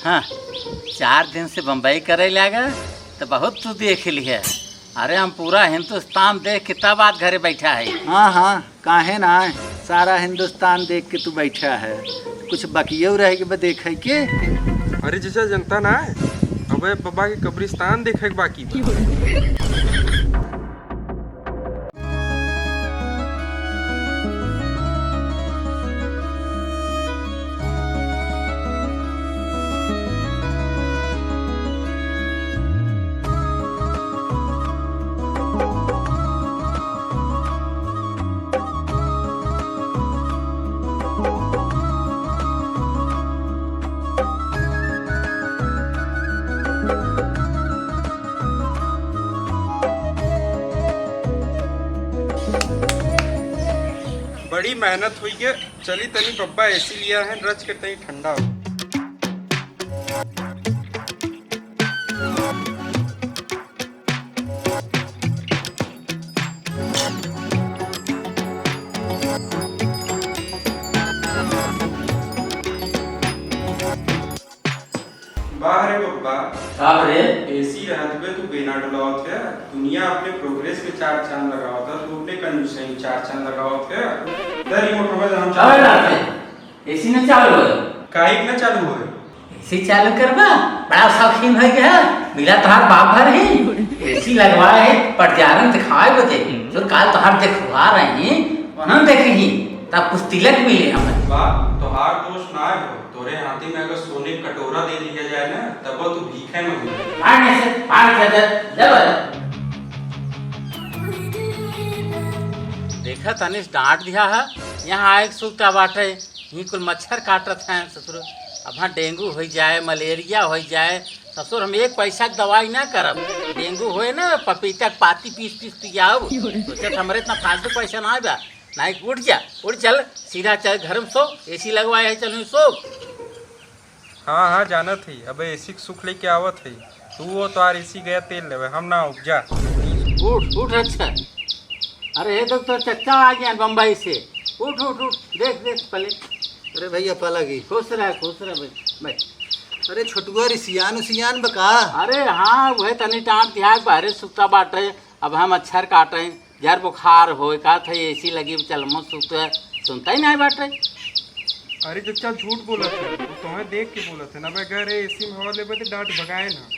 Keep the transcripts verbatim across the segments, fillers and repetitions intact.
हाँ, चार दिन से बम्बई करे लागा, तो बहुत तू देख लिहे। अरे, हम पूरा हिंदुस्तान देख के तब आज घरे बैठा है। हाँ, हाँ, काहे ना आए? सारा हिंदुस्तान देख के तू बैठा है, कुछ बकियो रह के बा देखे के? अरे जीजा, जनता ना है, अबे बाबा के कब्रिस्तान देखे के बाकी बा। बड़ी मेहनत हुई है। चली तनी बब्बा एसी लिया है, रच के तनी ठंडा हो। वाह रे बब्बा। का रे? एसी रहत बे तू बेना डुलावत है। दुनिया अपने प्रोग्रेस में चार चांद लगावत है, तू अपने कंजूसई में चार चांद लगावत है। दे रिमोट में हम का चालू बात करते है? हैं। एसी न चालू होए। काहे न चालू होए? एसी चालू करबा? बड़ा शौकीन है क्या? मिला तोहार बाप भर ही। एसी लगवाए है, पटियारन दिखाए बदे। जो काल तोहार देखवा रही, वहाँ देखी, तब कुछ तिलक मिले हमें। बाप, तोहार दोष ना हो। तोरे हाथी में अगर सोने क कटोरा दे दिया जाए ना, तब वो तू भीखे में हो। आने से पाँच हजार, ले बस। देखा तनिस डांट दिया है, यहाँ आए के सुख का बाटे। यहीं कुल मच्छर काटत हैं ससुर। अब हाँ डेंगू होइ जाए, मलेरिया होइ जाए, ससुर हम एक पैसा के दवाई ना करब। डेंगू होए ना, पपीता के पाती पीस पीस पियाओ। सोचत हमरे इतना फालतू पैसा ना बा। नहीं, उठ जा, उठ चल, सीधा चल घर में सो, एसी लगवाए है, चल सो। हाँ, हाँ, जानत ही, अबे एसी के सुख लेके आवत ही। तू वो तोहार एसी गया तेल लेवे, हम ना उपजा। उठ, उठ, अच्छा। अरे, हे देख, तो चच्चा आ गया बम्बई से। उठ, उठ, उठ, देख, देख, पहले। अरे भैया, पलगी। खुश रह, खुश रह भाई, भाई। अरे छोटुआ, रिसियान उसियान बका? अरे हाँ, वह तनी टाँट दिहा, बाहरे सुता बाटे। अब हम मच्छर काटे, जर बुखार होए, का था एसी लगी, चल मत सुते, सुनता ही नहीं बाटे। अरे चच्चा, झूठ बोलत है, वो तोहे देख के बोलत है ना, अबे अगर एसी में हवा लेबे तो डांट भगाए ना।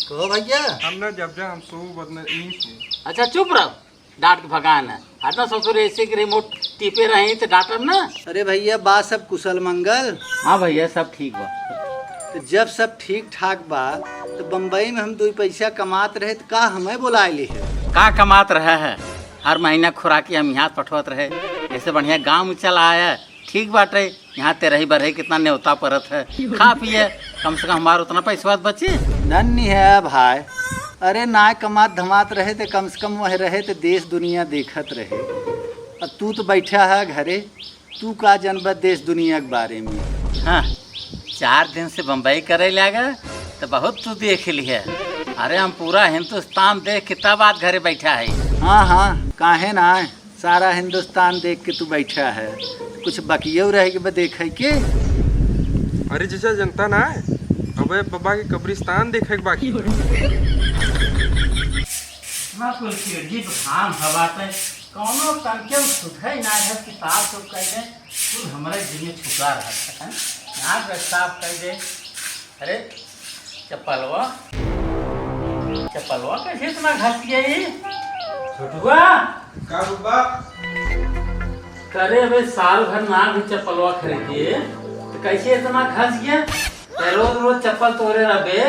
कहो भैया। हम ना जब जा, हम सो बदन यहीं से। अच्छा चुप रहो, डांट के भगाए ना। हरदम ससुर एसी के रिमोट टिपे रही तो डांटब ना। अरे भैया, बा सब कुशल मंगल? हाँ भैया, सब ठीक बा। तो जब सब ठीक ठाक बा, तो बम्बई में हम दुई पैसा कमात रहे, तो का हमें बुलाए ली है? का कमात रहा है? हर महीना खुराकी हम यहाँ से पठवत रहे, ऐसे बढ़िया गाँव में चला आया, ठीक बाटे। यहाँ तेरही बरही कितना नेवता परत है, खा पिए, कम से कम हमार उतना पैसवा बची। नन्नी है भाई, अरे नाय कमात धमात रहे, तो कम से कम वह रहे, तो देश दुनिया देखत रहे। अब तू तो बैठा है घरे, तू का जनबा देश दुनिया के बारे में? हाँ, चार दिन से बम्बई करे लागा, तो बहुत तू देख लिहे। अरे, हम पूरा हिंदुस्तान देख के तब आज घरे बैठा है। हाँ, हाँ, काहे ना आए? सारा हिंदुस्तान देख के तू बैठा है, कुछ बकियो रह के बा देखे के? अरे जीजा, जनता ना है, अबे बाबा के कब्रिस्तान देखे के बाकी बा। हाँ, कुल किरजी बखान हवा ते, कौनो तनके सुधे ना है, किताब तो कह दे, कुल हमरे जिम्मे छुटा रहत है, नाक साफ कह दे। अरे, चप्पलवा, चप्पलवा कैसे इतना घस गया ये? छोटुआ! का बब्बा? करे, अबे साल भर ना भी चप्पलवा खरीदिए, तो कैसे इतना घस गया? ते रोज रोज चप्पल तोरे रहबे,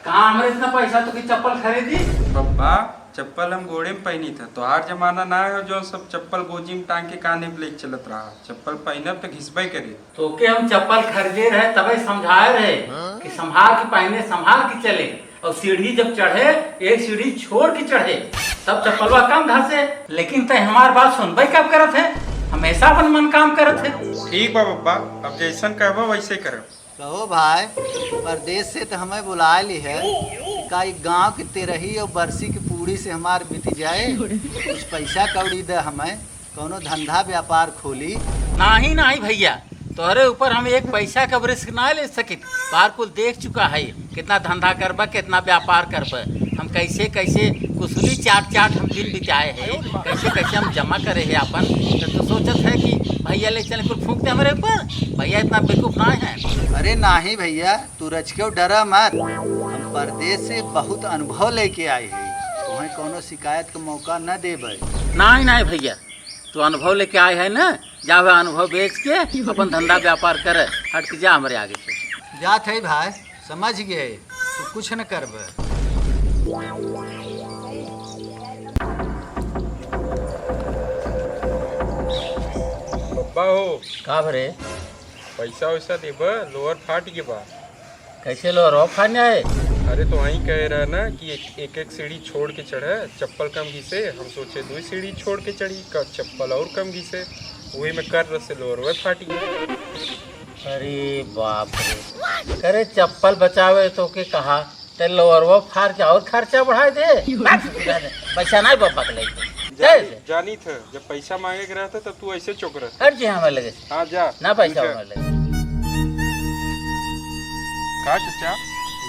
कहाँ हमरे इतना पैसा तो की चप्पल खरीदी? बब्बा, चप्पल हम गोड़े में पहनी था, तोहार जमाना ना है जो सब चप्पल गोजी में टांग के कान्हे पे लेके चलत रहा। चप्पल पहनब तो घिसबे करे। तोके हम चप्पल खरीदे रहे, तबे समझाए रहे कि संभाल के पहने, संभाल के चले, और सीढ़ी जब चढ़े, एक सीढ़ी छोड़ के चढ़े, तब चप्पलवा कम घसे। लेकिन तय हमार बात सुनबे कब करत है, हमेशा अपन मन काम करत है। ठीक बा बब्बा, अब जैसन कहबा वैसे करब। कहो भाई, परदेस से तो हमें बुलाए ली है, का एक गाँव के तेरही और बरसी की पूड़ी से हमार बीत जाए? कुछ पैसा कौड़ी दे हमें। कौनो धंधा व्यापार खोली। नाही, नाही भैया, तोहरे ऊपर हम एक पैसा का रिस्क ना ले सकित। बार कुल देख चुका है, कितना धंधा करबा, कितना व्यापार करबा। हम कैसे कैसे कुसुली चाट चाट हम दिन बिताए हैं, कैसे कैसे हम जमा करे हैं अपन। तो तू सोचत है कि भैया ले चले कुल फूंक दे हमरे ऊपर? भैया इतना बेवकूफ ना है। अरे नाही भैया, तू रचकेउ डरा मत। हम परदेस से बहुत अनुभव लेके आए हैं, तुम्हें कोनो शिकायत का मौका न देबे। नाही नाही भैया, तू अनुभव लेके आए है ना, जा वह अनुभव बेच के अपन धंधा व्यापार कर, हट के जा हमरे आगे से। जात है भाई, समझ गए, तू कुछ न करबे। बब्बा हो, का भरे? पैसा वैसा देबे, लोअर फाट गए बा। कैसे लोअर फाट जाए? अरे तो वहीं कहे रहा ना कि एक, एक एक सीढ़ी छोड़ के चढ़े, चप्पल कम घिसे। हम सोचे दो सीढ़ी छोड़ के चढ़ी, का चप्पल और कम घिसे, वही में कर से लोअर वह फाट गया। अरे बाप रे, करे चप्पल बचावे तो के कहा, ते लोअरवा फाड़ के और खर्चा बढ़ाए दे। पैसा नहीं बब्बा के लेके। जानी, जानी था, जब पैसा मांगे के रहता तब तू ऐसे चुक रहता। हट जे हमारे लगे। हाँ जा, ना पैसा तू जा। हमारे लगे। का चाचा,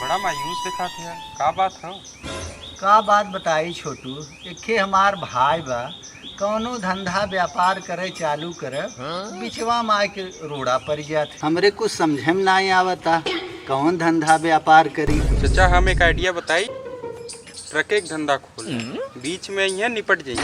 बड़ा मायूस दिखात है, का बात है? का बात बताई छोटू, एके हमार भाई बा, कौनो धंधा व्यापार करे चालू करे, बिचवा में आके रोड़ा पड़ जात। हमरे कुछ समझे में नाहीं आवता, कौन धंधा व्यापार करी? चाचा, हम एक आइडिया बताई, ट्रक एक धंधा खोल, बीच में यहाँ निपट जाइए।